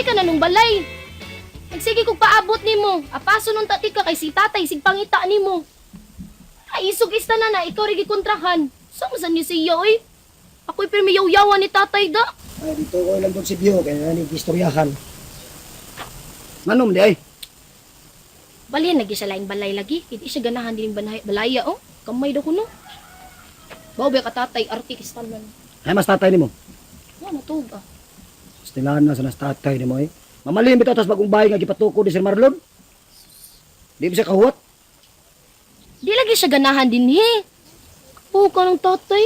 Gamay ka na nung balay. Nagsige kog paabot nimo. Apaso nung tati ka kay si tatay sig pangita nimo. Ay isog ista na na ikaw rin gikontrahan. Sa man ni siya oy? Ako'y pirmi yaw-yawan ni tatay da. Ay, dito ko lang doon si Bio, kaya nani gistoryahan. Manom di ay. Balhin lagi siya laing balay lagi. Hindi siya ganahan din banay, balaya oh. Kamay daw kuno. Bao ba ka tatay arti kistan man. Ay, mas tatay nimo. Wa natug ah. Stilahan na sa nas tatay nimo ay. Mamalhin bitaw tas bagong bahay nga gipatuko ni Sir Marlon. Di ba siya kahuwat? Di lagi siya ganahan din he. Kapo ka ng tatay.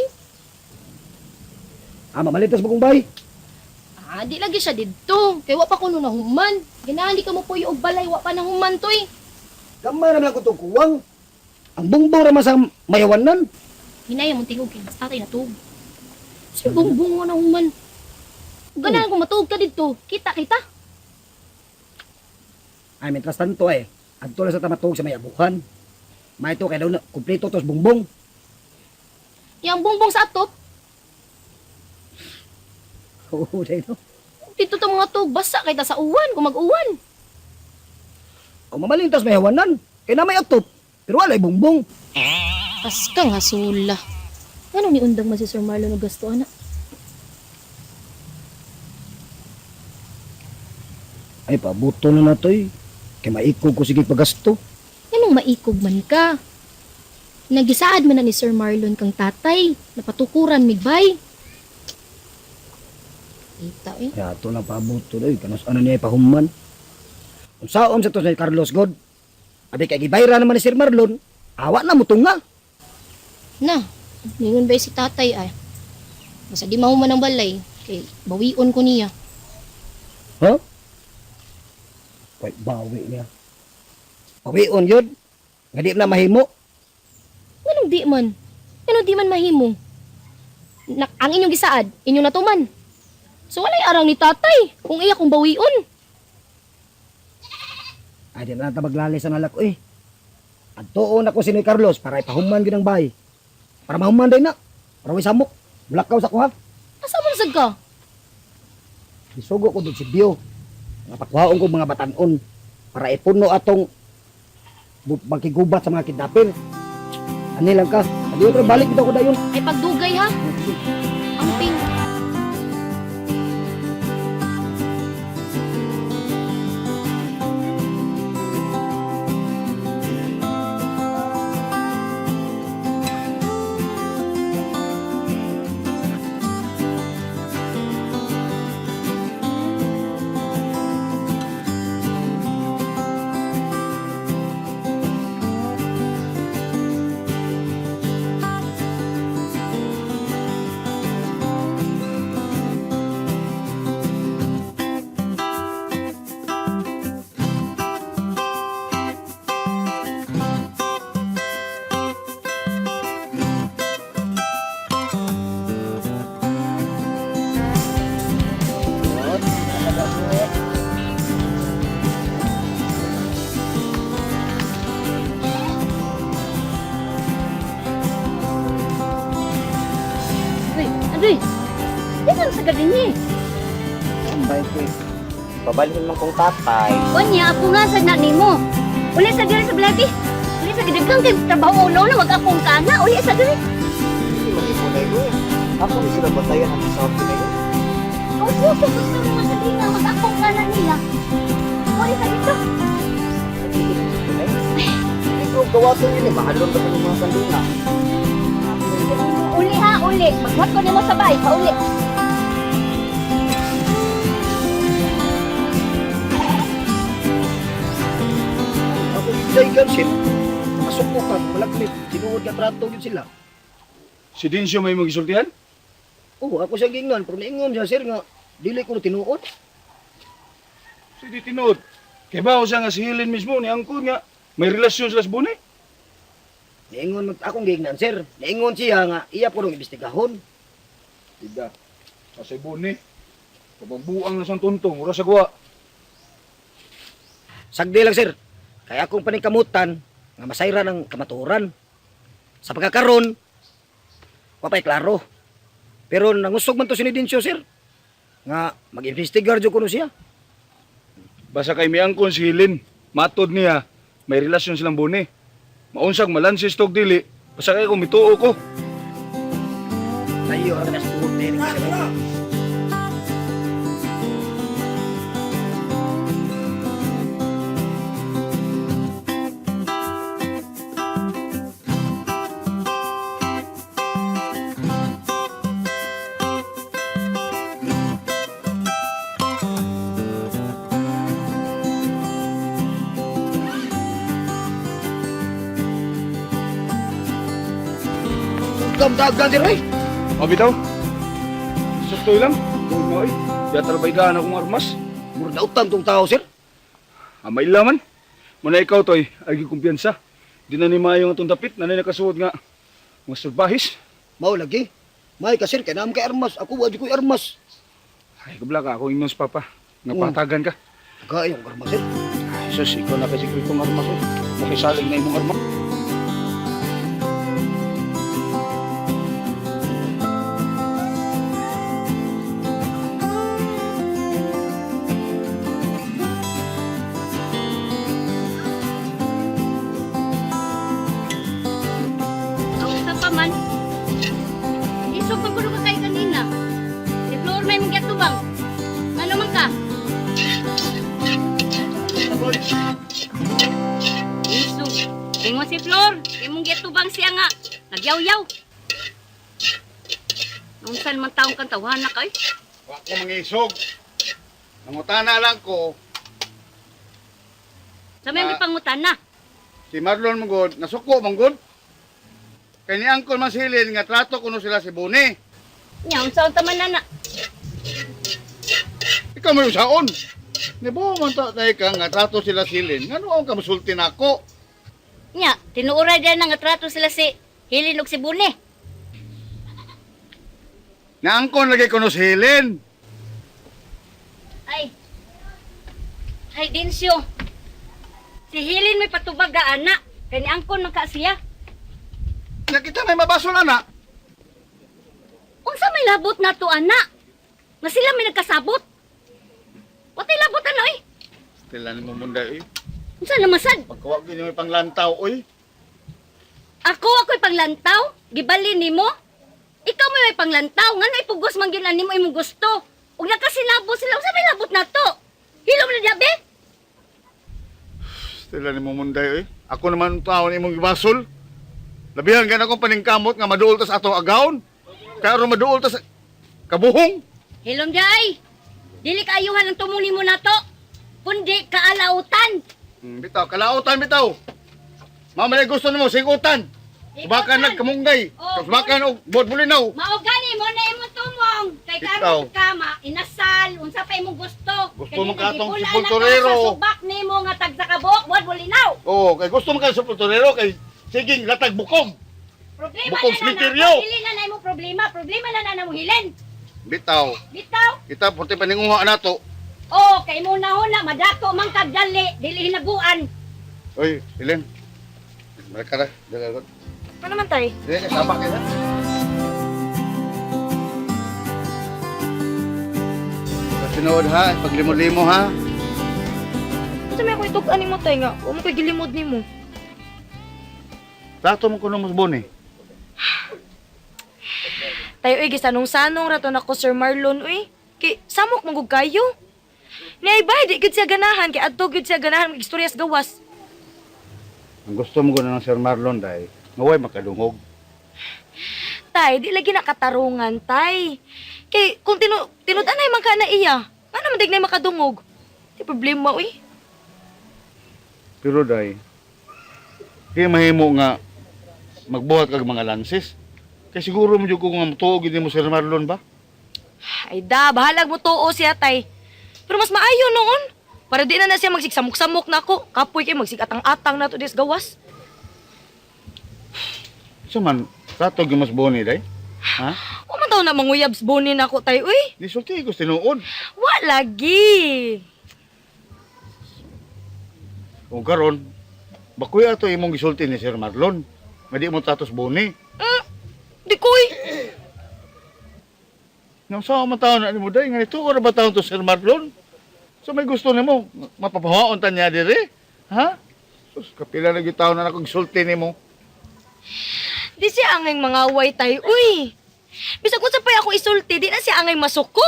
Ah, mamalhin tas bagong bahay. Ah, di lagi siya didto. Kay wa pa kuno nahuman. Ganahan di ka mo puyo og balay wa pa nahuman to eh. Gamay na lang ko itong kuwang. Ang bungbong raman sa mayawanan. Hinaya mong tingog kay mas tatay natug. Si bungbong wa nahuman. Ganahan kung matuog ka didto. Kita kita. Ay, mientras tanto eh. Adto lang sa tamatog sa mayabuhan. May ito kay daw na kumpleto tos bungbong. Yang bungbong sa atop, Oo, dahil no. dito ta mga tug basa kay ta sa uwan kung mag-uwan. O mamalhin tas mayawanan. Kay na may atop. Pero walay bungbong. Paskang hasula. Anong niundang man si Sir Marlon og gasto ana? Ay, pabuto na na to eh. Kay maikog ko sige pagasto. Anong maikog man ka? Nagisaad man na ni Sir Marlon kang tatay, napatukuran migbay. Kita eh. Kaya ito lang pabuto na eh. Kanus ano niya ipahuman. Kung saon sa to si Carlos God. Abi kay gibayra naman ni Sir Marlon. Awa na mo tunga. Na, ningon ba si tatay ay? Basta di mahuman ang balay, kay bawion ko niya. Ha? Kay bawi niya. Bawion yun. Nga di na mahimo. Anong di man? Anong di man mahimo? Na, ang inyong gisaad, inyong natuman. So walay arang ni tatay kung iya kong bawion. Ay, di na lang ta maglalay sa nalak eh. Adtoon ako si Noy Carlos para ipahuman gyud ang bahay. Para mahuman din na. Para way samok. Bulakaw sa kuha. Asa man sad ka? Isugo ko doon si Bio. Nga pakuhaon ko mga batanon para ipuno atong magkigubat sa mga kidnapper. Ani lang ka. Adiyo pero balik bitaw ko dayon. Ay pagdugay ha. Amping. Uy, Andrew. Di man sa gabi niya. Tambay ko eh. Pabalhin man kong tatay. Unya, ako nga sa na nimo. Uli sa diri sa Blackie. Uli sa gidaghang kay trabaho ulo na wag akong kana. Uli sa diri. Hindi mag-ipunay ko eh. Ako ni sila batayan ang sa na yun. Ang suso gusto mo sa dinga wag akong kana nila. Uli sa dito. Hindi ko gawato yun eh. Mahalon ba ng mga sandunga? Uli ha, uli. Magwat ko nimo sa bay, pauli. Ako jay gansin. Masuko ka, malaglit. Tinuod ka trato gyud sila. Si Dincio may magisultihan? Oo, ako siyang gingnan pero niingon siya sir nga dili ko na tinuod. Si di tinuod. Kay ba siya nga si Helen mismo ni angkon nga may relasyon sila sa Buni? Niingon akong gingnan sir. Niingon siya nga iya po nung imbestigahon. Tida. Kasi Buni. Pabambuang na siyang tuntong, ura sa guwa. Sagdi lang sir. Kaya akong paningkamutan nga masayra ng kamatuoran. Sa pagkakaron, wa pa'y klaro. Pero nangusog man to si Nidincio sir. Nga mag-investigar jud kuno siya. Basta kay miangkon si Helen, matod niya, may relasyon silang Boni. Maunsag malansis tog dili, basta kay kung mituo ko. Tayo ra na sa tuhod ni sir. Damdagan sir oy. O bitaw. Suktoy lang. Uy mo oy. Yatalbaygaan akong armas. Murag dautan tong tao sir. Amay laman. Muna ikaw toy, ay gikumpiyansa. Di na ni maayo nga itong dapit, nanay nakasuod nga mga surbahis. Mao lagi. May ka sir kay naam kay armas. Ako wa di ko'y armas. Ay, kabla ka, ako ingnon sa papa. Nga Mm. patagan ka. Kaya yung armas sir. Ay, sus, ikaw na kasi itong armas. Oy. Makisalig na imong armas. Ang usa pa man. Isog pa kuno ka kay kanina. Si Flor may mong giatubang. Ngano man ka? Isog. Ingon si Flor, imong giatubang siya nga. Nagyaw-yaw. Unsan man taong kang tawhana kay? Wa ko mangisog. Nangutana lang ko, Sa may Ah. gipangutana. si Marlon manggod, nasuko manggod. Kay ni Uncle man silin nga trato kuno sila si Boni. Nya unsa unta man na? Ikaw may usaon. Nibo man ta tay ka nga trato sila silin. Ngano ang ka musulti nako? Nya, tinuoray din nga trato sila si Hilin ug si Bune. Na angkon lagi kuno si Helen. Ay. Ay, Dinsyo. Si Hilin may patubag ga, ana. Kay ni angkon man ka siya. Nya kita may mabasol ana. Unsa may labot na to, ana? Nga sila may nagkasabot. Watay labot ano eh. Stila ni mo munday oy. Unsa namasad? Pagkawa gyud may panglantaw oy. Ako ako'y panglantaw? Gibalin nimo? Ikaw may panglantaw. Ngano ipugos man gyud nimo imong gusto. Ug nagkasinabot sila, unsa may labot na to? Hilom na diabe? Stila ni mo munday oy. Ako naman taon imong gibasol. Labihan ka na akong paningkamot nga maduol tas atong agawon. Kaya aron maduol tas kabuhong. Hilom di ay. Dili kaayuhan ang tumong nimo nato. Kundi kaalautan. Bitaw, kalautan bitaw. Mama gusto nimo sigutan. Subakan nagkamunggay. Oh, Subakan og buod bulinaw. Mao gani mo na imong tumong kay Bitaw. karon ka ma inasal unsa pa imong gusto. Gusto mo Kay ka atong nagipula na ka sepulturero. Sa subak nimo nga tag sa kabok, buod bulinaw. Oo, kay gusto mo kay sepulturero kay siging latag bukog. Problema Bukog na na smitiryo. na. Dili na na imong problema, problema na na na mo hilen. Bitaw, Bitaw. kita purti paninguha nato. Oh, kay mo na huna madato man kag dali, dili hinaguan. Oy, Helen. Balik ka na. Dali, dali. Ano man tay? Dili, kasama kayo na. Sa tinuod ha, paglimod-limo ha. Unsa may ako itug-an nimo tay nga? Wa mo koy gilimod nimo. Trato mo kuno mas boni. Tay oy gisanong-sanong ra to nako Sir Marlon oy. Kay samok man gud kayo. Niay bay di gud siya ganahan kay adto gud siya ganahan mag-istorya sa gawas. Ang gusto mo kuno ng Sir Marlon dai, nga way makadungog. Tay, di lagi nakatarungan, tay. Kay kung tinud-anay man ka na iya, nga naman dig na makadungog. Di problema oy. Pero day, di mahimo nga magbuhat kag mga lansis. Kay siguro mo jud ko nga mutuo gid nimo Sir Marlon ba? Ay da, bahalag mo tuo siya tay. Pero mas maayo noon. Para di na na siya magsigsamok-samok na ako. Kapoy kay magsigatang-atang na to des gawas. Sa man, trato gyud mas boni day. Ha? Wa man taw na manguyab sa boni na ako tay uy. Di sulti ko tinuod. Wa lagi. Kung karon, bakuy ato imong gisulti ni Sir Marlon. Nga di mo tratos boni. Di koy. Nang sa man taon na nimo day, nga ito ora ba taon to Sir Marlon? So may gusto nimo mapapahaon ta niya diri? Ha? Sus, kapila na gyud taon na akong gisulti nimo. Di siya angay mga way tay, uy. Bisag unsa pa'y ako isulti, di na siya angay masuko.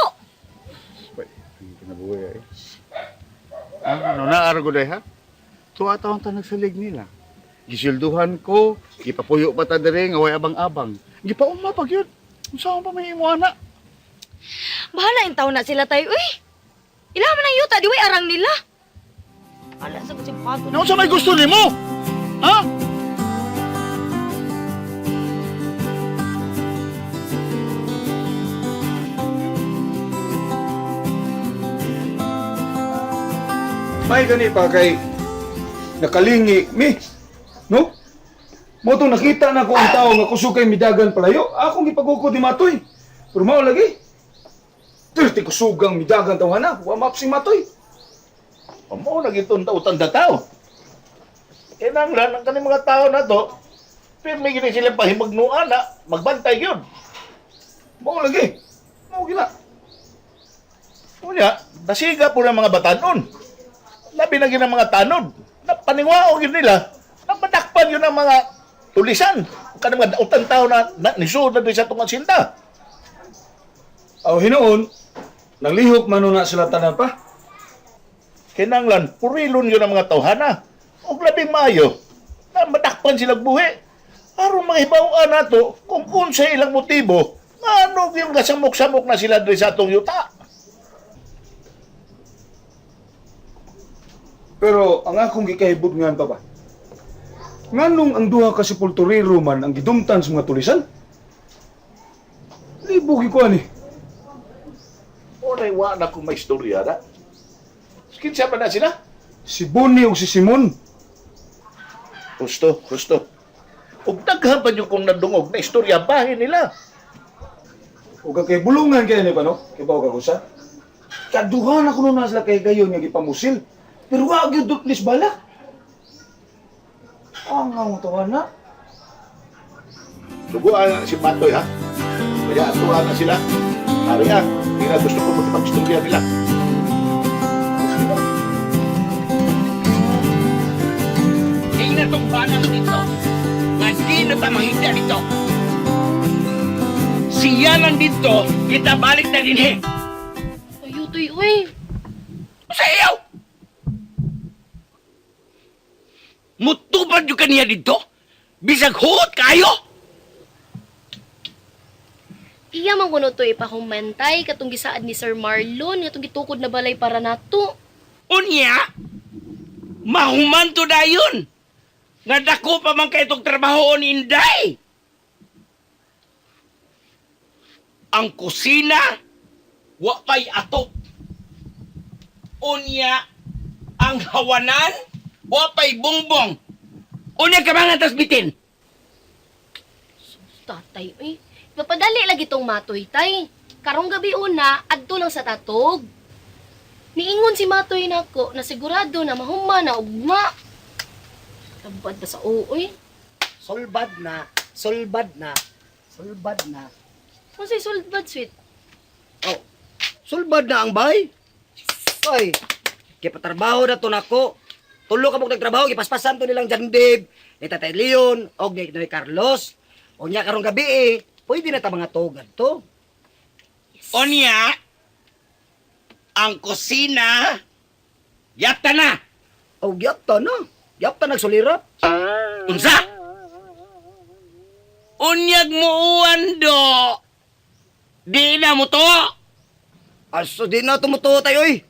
Wait, ang kinabuhi ay. Ah, ano na araw day ha? Tuwa taon ta nagsalig nila. Gisilduhan ko, gipapuyo pa ta diri nga way abang-abang. Gipauma pa gyud. Unsa man pa may imo ana? Bahala in taon na sila tay, uy. Ila man ang yuta, di way arang nila. Ala sa si Pato. Na unsa may gusto nimo? Ha? May gani pa kay nakalingi mi. No? Mo tong nakita na ko ang tao nga kusog kay midagan palayo, akong gipagukod ni Matoy. Pero mao lagi. Dirty kusugang midagan tawhana, wa mapsing Matoy. Mao na gitong dautan da tao. Kinahanglan ang kaning mga tao na to, pirmi gini sila pahimagnuan na magbantay yun. Mao lagi. Mao gila. Unya, nasiga po ng mga batanon. Labi na gin ang mga tanod. Na paniwao gid nila, na madakpan yun ang mga tulisan. Kanang mga dautan tao na nisud na sa itong asinda. Aw hinuon, nanglihok man na sila tanan pa. Kinahanglan, purilon yun ang mga tawhana. Og labing maayo, na madakpan silang buhi. Aron mahibaw-an nato kung unsa ilang motibo, ngano yung gasamok-samok na sila diri sa atong yuta. Pero ang akong gikahibot ngan pa ba? Nganong ang duha ka sepulturero man ang gidumtan sa mga tulisan? Libo ko ani. Unay wa na kung may istorya na. Kinsa pa na sila? Si Bonnie ug si Simon. Gusto, gusto. Ug daghan pa jud kong nadungog na istorya bahin nila. Ug ang kay bulungan kay ni pa no? Kay bawo ka kusa. Kaduha na kuno na sila kay gayon nga gipamusil. Pero wa gyud dutlis bala. Ang ang tawa na. Duguan na si Patoy ha. Kaya atuwa na sila. Hari ah, hindi na gusto ko magpag-istorya nila. Tingnan tong banang dito. Nga di na ta mahigda dito. Siya lang dito, kita balik na din eh. Ayutoy, uy. Sa iyaw! Mutubad yung kaniya dito? Bisag huot kayo! Iya man kuno to ipahumentay katong gisaad ni Sir Marlon katong gitukod na balay para nato. Unya, mahumanto dayon. Nga dako pa man kay itong trabaho ni Inday. Ang kusina, wa pa'y atop. Unya, ang hawanan, wa pa'y bongbong. Unya ka mga tasbitin. Tatay, uy. Ipapadali lagi tong matoy, tay. Karong gabi una, adto lang sa tatog. Niingon si matoy nako na sigurado na mahuma na ugma. Tabad ba sa uoy? Sulbad na, sulbad na, sulbad na. Unsay sulbad sweet? Oh, sulbad na ang bay. Oy, kay patrabaho na to nako. Tulo ka mo nagtrabaho, gipaspasan to nilang Jandib, ni Tatay Leon, og ni Noy Carlos. Unya karong gabi eh, pwede na ta mga tugad to. Unya, ang kusina, yata na. Og yapta na. Yapta nagsulirap. Unsa? Unyag mo do. Di na mo to. Aso di na tumutuo tayo oy.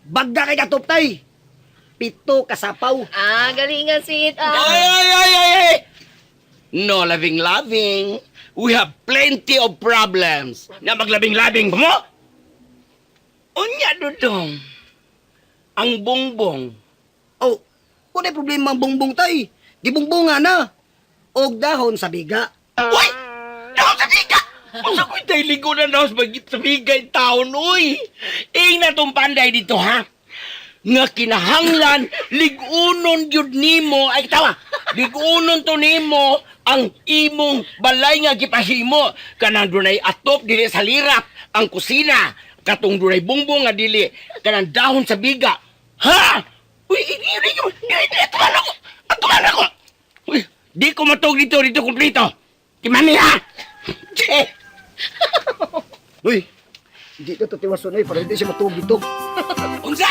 Bagga kay katop tay. Pito kasapaw. Ah, galingan sweet. Ay, Ah. ay, ay, ay, ay. No loving loving. We have plenty of problems. Na maglabing-labing pa mo? Unya dudong. Ang bongbong. Oh, kung problema ang bongbong tay. Gibungbonga na. Og dahon sa biga. Uy! Daw sa biga! Unsa ko'y tayo ligo na daw sa sa biga in taon, uy! Ing na tong panday dito, ha? Nga kinahanglan, ligunon yun nimo, ay tawa, ligunon to nimo ang imong balay nga gipahimo. Kanang dunay atop dili sa lirap, ang kusina, Katong dunay bongbong nga dili kanang dahon sa biga. Ha? Uy, di di di di atuman ako. Atuman ako. Uy, di ko matug dito dito kumpleto. Di mami ha. Che. Uy, hindi to tiwason eh, para hindi siya matug dito. Unsa?